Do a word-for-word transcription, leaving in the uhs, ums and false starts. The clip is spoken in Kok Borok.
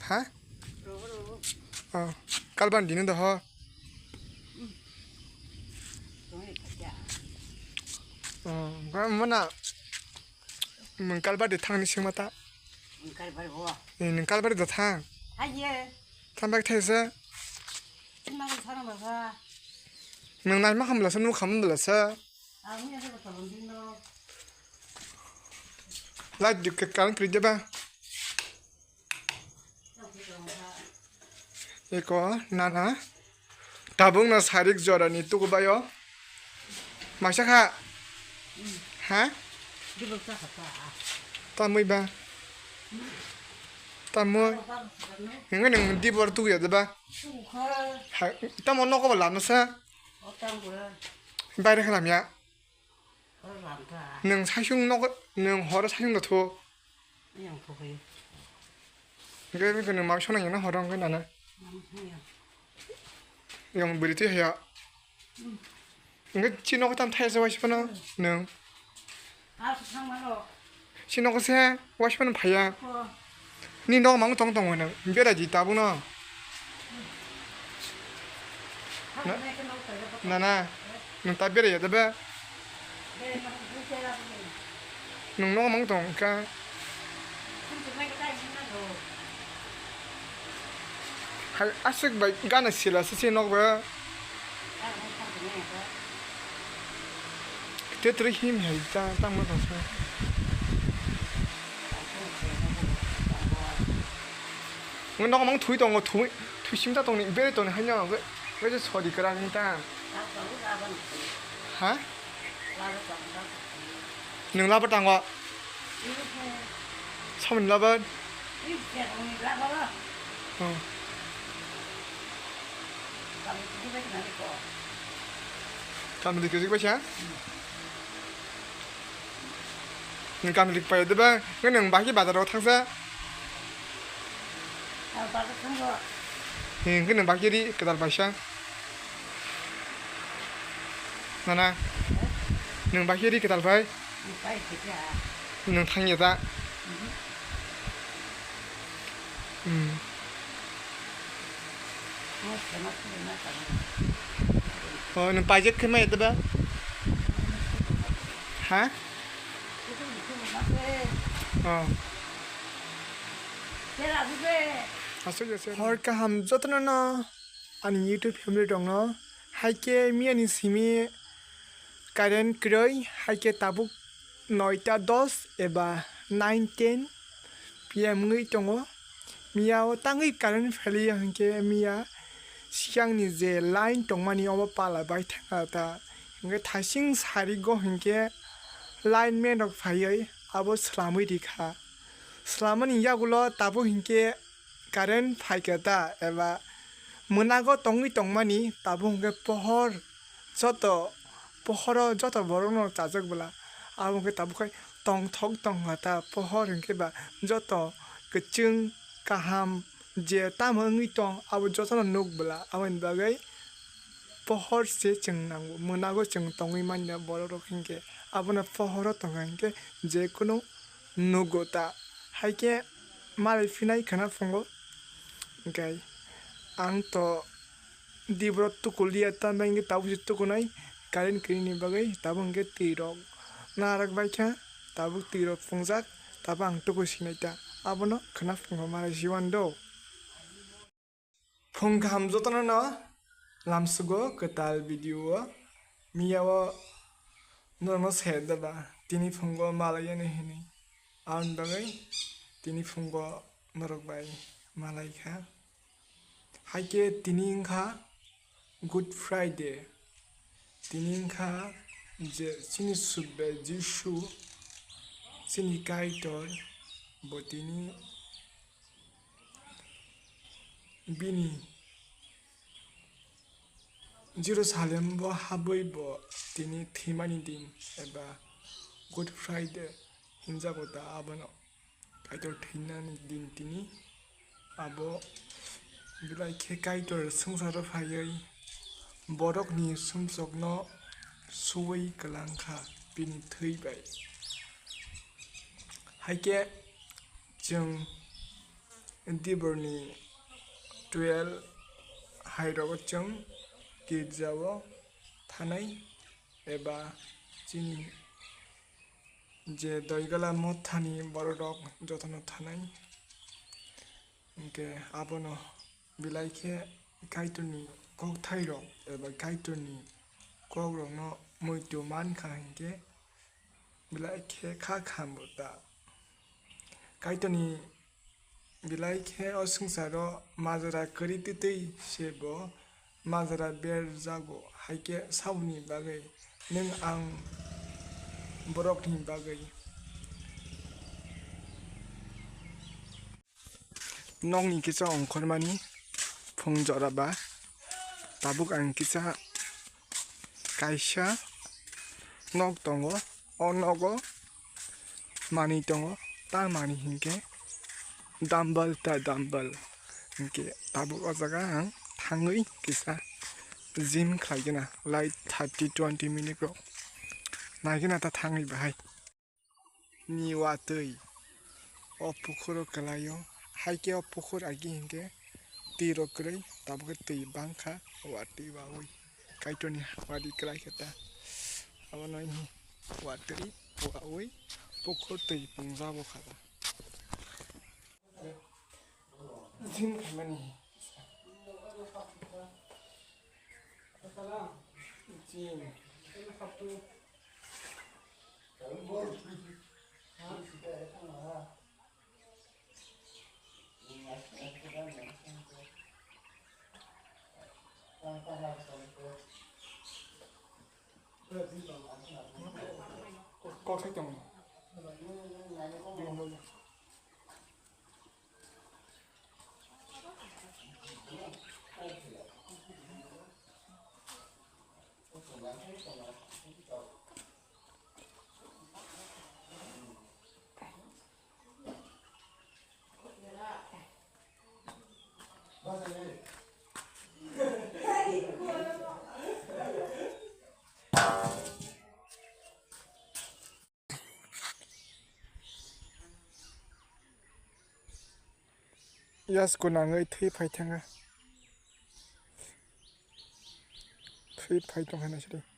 Ha? Oh, kalban dino doho. Oh, gwa mana mung kalbar de thangni singma ta. Kalbar bo. Eh, nung kalbar de thang. Aye. Thang bak thaisa. Thang bak thang bak. Nung nai ma kham bla sa, nung kham bla sa. Light dik ke kalang kri jaba. Eko nana. Tabuk no sarik jora ni tuku bayo. Masa kha. Ha? Tamui ba. Tamui. Nung nung di bor tuku ya ba. Ha, tamo noko ba lama sa. Baire khalam ya. Nwng saisung nogo, nwng horo saisung da thu. Yang phuhi. Hingke bini kunu mau sona yang horo hingke nana. Yang beri tu ya. Hingke chino ko tam thai sa waisi pano nwng. Chino ko se waisi pano phaya. Ni nok mang tong tong nwng bera di tabuk no. Na, na, na. Nwng ta bera ya da ba. Nwng nok mang tong ka. Hai aswk bai gana sila se se nok ba. Te tre him hai ta tang ma tong sa. Nwng nok mang thui tongo, thui, thui sim ta tongni, bere tongni haino, be, be je sodi kwrak wng ta. Ha? Nwng labar tango? Samani labar? Oh. Kamli kwchwk bai sa? Nwng kamli pai de ba, nwng bahai bazar o thangsa. Hingke nwng bahai ri kwtal paisa. Nana, nwng bahai ri kwtal pai. Nwng thangya ta. Hmm. Oh, nwng paijak khe mai da ba? Ha? Oh. Aswk, aswk. Hor kaham jotono no ani YouTube family rok no. Hai khe miya ni simi current kwrwi, hai khe tabuk noita dos eba nine ten P M wngwi tongo. Miya o tangwi current phailiya hinkhe miya sikangni je line tongmani omo pala bai thangkha ta. Hinkhe thaising sarigo hinkhe line man rok phaiwi abo swlamwi rikha. Swlamani yagulo tabuk hinkhe current phaikha ta eba mwnago tongwi tongmani tabuk hinkhe pohor joto pohoro joto borokno chajak bwla, abo hwnkhe tabuk khai tongthok tongkha ta pohor hwnkhe ba joto kwchwng kaham je tamo wngwi tong abo jotono nuk bwla. Aboni bagwi pohor se chwng nango, mwnago chwng tongwi manya borok rok hinkhe abono pohoro tongkha hinkhe je kunu nugo ta, hai khe malai phinai khwna phungo. Hinkhe ang to di borok tukuliya, tamni hwnkhe tabuk se tukunai current kwrwini bagwi tabuk hwnkhe twi rok narwk bai kha, tabuk twi rok phungjak, tabuk ang tuku sinai ta, abono khwna phungo malai si wando. Phung kaham jotono no lamsugo kwtal video o, miya o norokno se da ba tini phungo malai yani hinwi, aboni bagwi tini phungo norok bai malai kha. Hai khe tini wngkha Good Friday. Tini wngkha je chini Subbe Jisu, chini Kaitor, bo tini bini Jerusalem bo habwi bo tini thwimani din eba Good Friday hinjago da abono. Kaitor thwinani din tini abo belai khe Kaitor swngcharo phaiwi borokni sumsokno suwi kwlang kha bini thwi bai. Hai khe chwng Diborni twelve hairogo chwng girjao thanai eba chini je Doigala mothani bororok jotono thanai. Hinkhe abono belai khe Kaitorni kokthairok eba Kaitorni kokrokno muitu mankha hinkhe belai khe kha khambo ta. Kaitorni belai khe o swngcharo majra kwrwi twtwi se bo majra berjago, hai khe saboni bagwi nwng ang borokni bagwi. Nokni kisa ongkhormani phung jora ba tabuk ang kisa kaisa nok tongo. O nogo manwi tongo, ta manwi hinkhe dumbbell ta dumbbell. Hinkhe tabuk o jaga ang thangwi kisa gym khlaigena, like thirty twenty minute rok naigena ta thangwi bahai. Ni watwi o pukhuro kwlaio, hai khe o pukhur agi hinkhe twi rok kwrwi, tabuk khe twi bangkha, watwi wawi. Kaitorni wadi kwlai khe ta. Abono watwi wawi pukhur twi pungjabo kha ta. Gym khaimani. Gym. Kok sai tongo. Yas ko nangwi thwi phai thanga. Thwi phai tong kha naisadi.